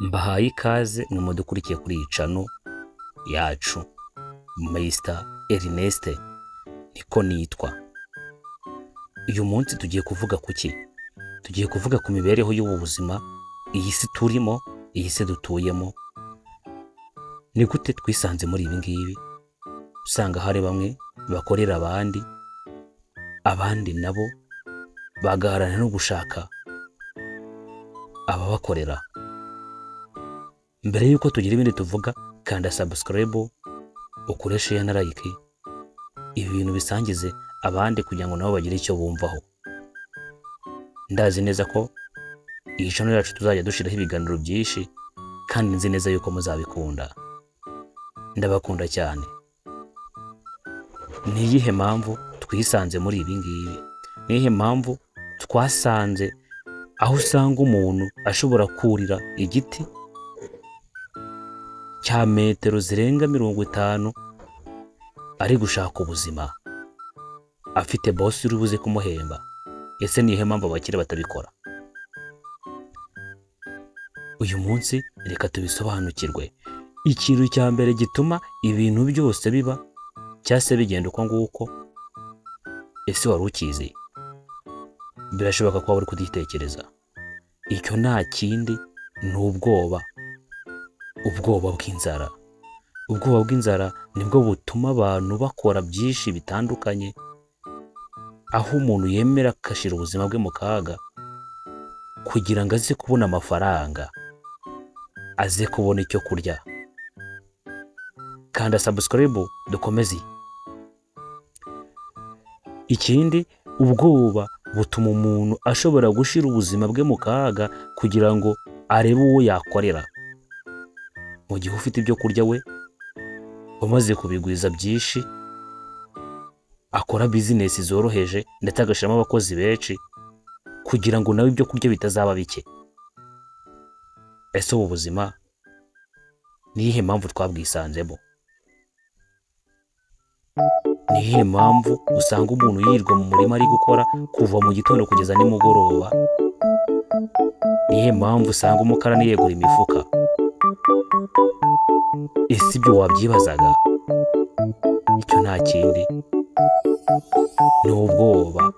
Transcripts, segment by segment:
Mbahaye ikaze mwe mudukurikiye kuri iyi channel yacu. Mr Ernest niko nitwa. Uyu munsi tugiye kuvuga ku ki? Tugiye kuvuga ku mibereho y'ubu buzima, iyi si turimo, iyi si dutuyemo. Ni gute twisanze muri ibi ngibi? Usanga hari bamwe bakorera abandi, abandi nabo bagaharanira no gushaka ababakorera. Mbere y'uko tugira ibindi tuvuga, kanda subscribe, ukore share na like, ibi bintu bisangize abandi kugira ngo nabo bagire icyo bumvaho. Ndazi neza ko iyi channel yacu tuzajya dushyiraho ibiganiro byinshi, kandi nzi neza yuko muzabikunda. Ndabakunda cyane. Ni iyihe mpamvu twisanze muri ibi ngibi? Ni iyihe mpamvu twasanze aho usanga umuntu ashobora kurira igiti cya metero zirenga 50 ari gushaka ubuzima, afite boss uri buze kumuhemba? Ese ni iyihe mpamvu abakire batabikora? Uyu munsi reka tubisobanukirwe. Ikintu cya mbere gituma ibintu byose biba cyangwa se bigenda uko nguko, ese wari ukizi? Birashoboka ko waba uri kugitekereza. Icyo nta kindi, ni ubwoba, ubwoba bw'inzara. Ubwoba bw'inzara nibwo butuma abantu bakora byinshi bitandukanye, aho umuntu yemera agashyira ubuzima bwe mu kaga kugira ngo aze kubona amafaranga, aze kubona icyo kurya. Kanda subscribe dukomeze. Ikindi, ubwoba butuma umuntu ashobora gushyira ubuzima bwe mu kaga kugira ngo arebe uwo yakorera, mu gihe ufite ibyo kurya we wamaze kubigwiza byinshi, akora business zoroheje ndetse agashyiramo abakozi benshi kugira ngo nawe ibyo kurya bitazaba bike. Ese ubu buzima ni iyihe mpamvu twabwisanzemo? Ni iyihe mpamvu usanga umuntu yirirwa mu murima ari gukora kuva mu gitondo kugeza nimugoroba? Ni iyihe mpamvu usanga umukarani yegura imifuka? Ese ibyo wabyibazaga? Icyo nta kindi, ni ubwoba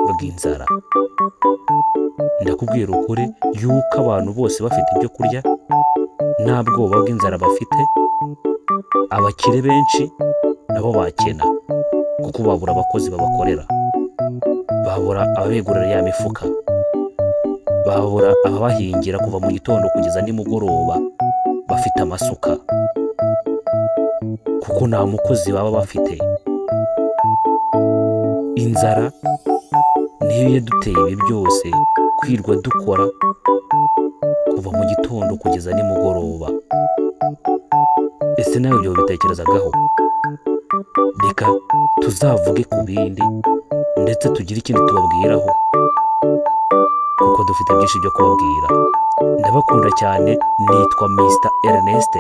bw'inzara. Ndakubwira ukuri yuko abantu bose bafite ibyo kurya, nta bwoba bw'inzara bafite, abakire benshi nabo bakena, kuko babura abakozi babakorera, babura ababegurira ya mifuka, babura ababahingira kuva mu gitondo kugeza nimugoroba bafite amasuka, kuko nta mukozi baba bafite. Inzara niyo yaduteye ibi byose, kwirwa dukora kuva mu gitondo kugeza nimugoroba. Ese nawe ibyo wabitekerezagaho? Reka tuzavuge ku bindi ndetse tugire ikindi tubabwiraho, kuko dufite byinshi byo kubabwira. Ndabakunda cyane, nitwa Mr Ernest.